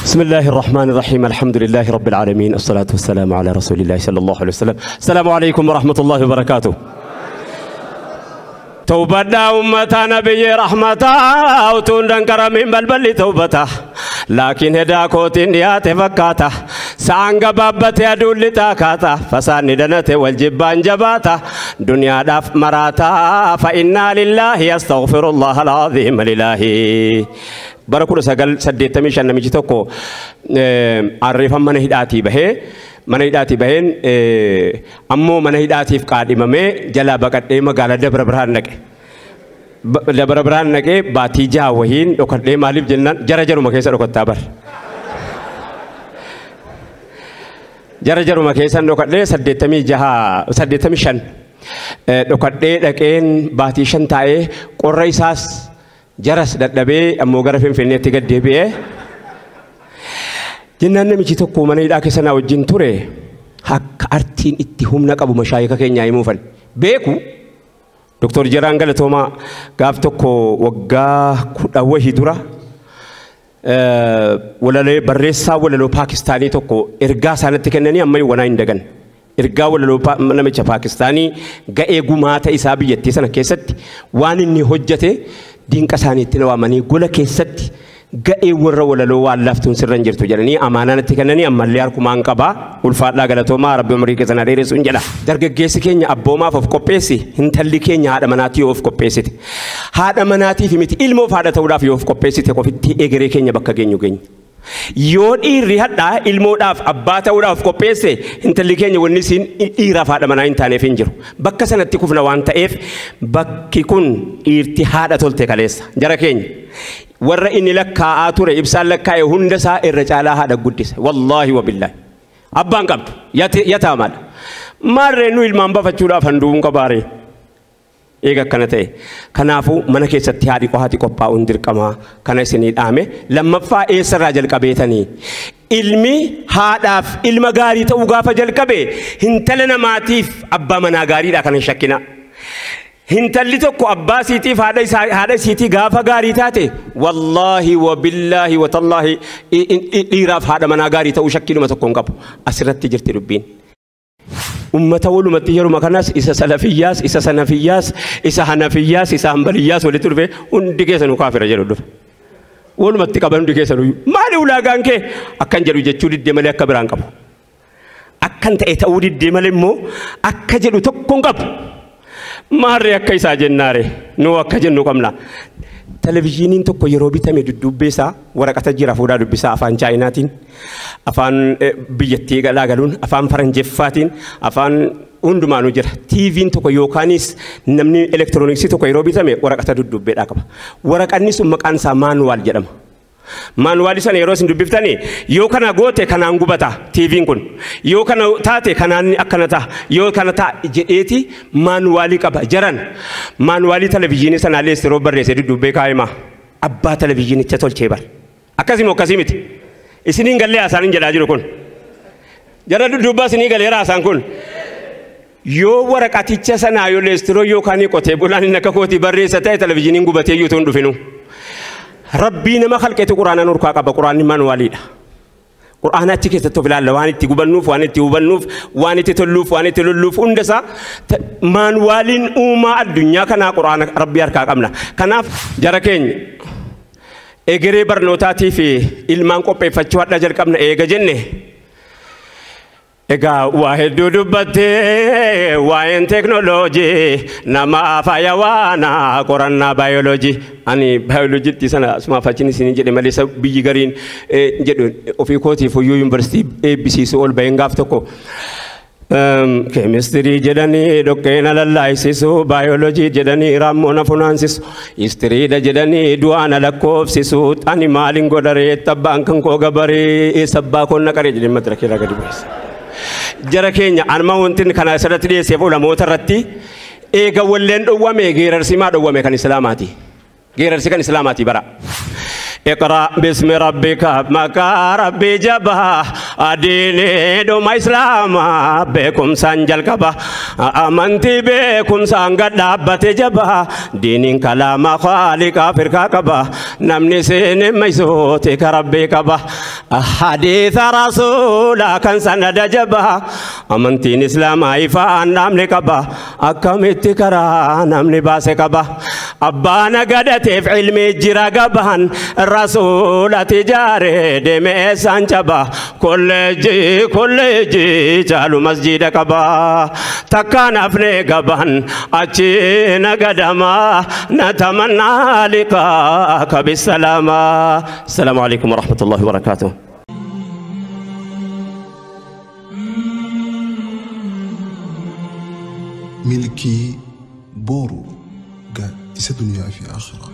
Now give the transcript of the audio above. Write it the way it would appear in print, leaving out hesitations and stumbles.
بسم الله الرحمن الرحيم الحمد لله رب العالمين الصلاة والسلام على رسول الله صلى الله عليه وسلم السلام عليكم ورحمة الله وبركاته توبة أمة نبي رحمة وتندن كرم بلبل توبته لكن هداكوت يا تفكاته سانغ بابت يدل تاكاته فسان دنته والجبان جباته دنيا داف مراتا فإنا لله يستغفر الله العظيم لله بركو سغل سديتمي شن نمجي توكو عرفا من هداتي به من هداتي بهين امو من هداتي قادممه جلا بقدي مغالا دبر برهان نك دبر برهان نك باتي جا وهين دوكدي مالف جنان جرجرو مكيسا دوكتا بر جرجرو مكيسا دوكدي سديتمي جها سديتمي شن دوكدي دقين باتي شن تاي قريساس جرس ددبي امو غره فنفنيتي گدبي جنان نمچي tokko mana hidhaa keessa na wajjin ture akka artiin itti humna qabu mashaayika keenya himuufan beeku Dr. Jiraan Galatoomaa gaaf tokko waggaa 10 wahii dura walalee barreessaa walaloo Paakistaanii tokko ergaa isaanitti kennanii amma wanaa hin dagan ergaa walaloo namicha Paakistaanii ga'ee gumaata isaa biyyattii sana keessatti waan inni hojjete dinqa isaaniitti waamanii gola keessatti ga'ee warra walaloo waan laaftuun sirra hin jirtu jedhanii amaanaanatti kennanii ammallee harkumaan qabaa ulfaadhaa galatoomaa rabbi umurii keessan dheeressuun jedha. Dargaggeessi keenya abboomaaf of qopheessi intalli keenya haadha manaatii yoo of qopheessite haadha manaatiif miti ilmoof haadha ta'uudhaaf yoo of qopheessite qofitti egeree keenya bakka geenyu geenya. Yoo dhiirri hadhaa ilmoodhaaf abbaa ta'uudhaaf qopheesse intalli keenya wanni isiin dhiiraaf haadha manaa hin taaneef hin jiru. Bakka sanatti kufna waan ta'eef bakki kun dhiirti haadha tolte kaleessa jara keenya. Warra inni lakkaa'aa ture ibsaan lakkaa'e hunda isaa irra caalaa haadha guddise wallaahi wabillaahi abbaan qabdu yataamaadha maarree nu ilmaan bafachuudhaaf handuun qabaaree eega akkana ta'e kanaafuu mana keessatti haadhi qofaati qophaa'uun dirqamaa kana isinii dhaame lammaffaa eessarraa jalqabeetanii ilmi haadhaaf ilma gaarii ta'uu gaafa jalqabe hintala namaatiif abbaa manaa gaariidha kana hin shakkina. Hintalli tokko abbaa siitiif haadha isiitii gaafa gaarii taate wallaahi wabillaahi watallaahi dhiiraaf haadha manaa gaarii ta'uu shakkiinuma tokko hin qabu. Asirratti jirti dubbiin. Ummata walumatti yeruma kanas isa salafiyyaas isa sanafiyyaas isa hanafiyyaas isa hanbaliyyaas walitti dhufe hundi keessanuu kaafira jedhu dhufe. Walumatti qaban hundi keessanuu maali ulaagaan kee akkan jedhu jechuu diddee malee akka biraan qabu. Akkan ta'e ta'uu diddee malee immoo akka jedhu tokko hin qabu. Maarree akka isaa jennaare nu akka jennu qabna. Televezyiiniin tokko yeroo bitame duddubbee isaa waraqata jira fuudhaa dubbisaa afaan Chaayinaatiin, afaan biyyattii galaa galuun, afaan Faranjeeffaatiin, afaan hundumaanuu jira. TV'n tokko yookaanis namni elektirooniksii tokko yeroo bitame waraqata duddubbeedhaa qaba. Waraqanni sun maqaan isaa maanuwaal jedhama. Maanuwaalii sana yeroo isin dubbiftanii yoo kana goote kanaan gubata TV'n kun yoo kana taate kanaan akkana ta'a yoo kana ta'a jedheeti maanuwaalii qaba jaran maanuwaalii televezyiinii sanaallee yeroo barreesse duddubbee kaa'ima abbaa televezyiinicha tolchee bar akkasii moo akkasii miti isiniin gallee haasaan hin jedhaa jiru kun jara duddubbaa isinii galeera haasaan kun. Yoo waraqaticha sanaa yoo leestiroo yookaan qotee bulaan inni akka kootii barreessa ta'e televezyiiniin gubatee iyyuu hin dhufinu. Rabbii nama khalqeetu quraana nurkaa qaba quraanni maanuwaaliidha. Quraana achi keessatti of ilaalla waan itti gubannuuf waan itti hubannuuf waan itti tolluuf waan itti lolluuf hunda isaa maanuwaaliin uumaa addunyaa kanaa quraana rabbii harkaa qabna. Kanaaf jara keenya egeree barnootaatii fi ilmaan qopheeffachuu hadha jalqabna eega jenne Egaa waa hedduu dubbattee waa'een teeknooloojii nama fayyawaana qorannaa baayoloojii ani baayoloojiitti sana asumaaf achiin isin jedhe malee biyyi gariin jedhu ofii kootiif hoyyuu yuunivarsiitii eebbisiisu ol baheen gaaf tokko keemistirii jedhanii dhoqqeena lallaayisisu baayoloojii jedhanii raammoo na funaansisu istiriidha jedhanii du'aana lakkoofsisu ani maaliin godharee abbaan kan koo gabaree eessa abbaa koon naqaree jedhee madara keeraa gadi bu'eessa. Jara keenya anuma wanti kana asirratti dhiyeesseef ulamoota irratti eega walleen dhowwame geerarsi maa dhowwame kan islaamaati. Geerarsi kan islaamaati bara. اقرأ باسم ربك مكا ربي جبا أديني دوما إسلام بكم سانجل كبا أمنتي بكم سانجل دابت جبا دين كلام خالق فرقا كبا نمني سين ميسوتك ربي كبا Hadiisa rasuulaa kan sanada jabaa amantiin islaamaa ifaan namni qaba akkamitti karaa namni baase qaba abbaa nagadateef ilmi jira gabahan rasuulati jaaree deeme eessaan caba kolleejjii kolleejjii caalu masjiida qaba takkaan hafne gaban achi nagadama natamannaa liqaaka bisalaama. Assalaamu alaikum warahmatullahi wabarakaatuh. Milkii boru gaaddisa duniyaa fi akhiraa.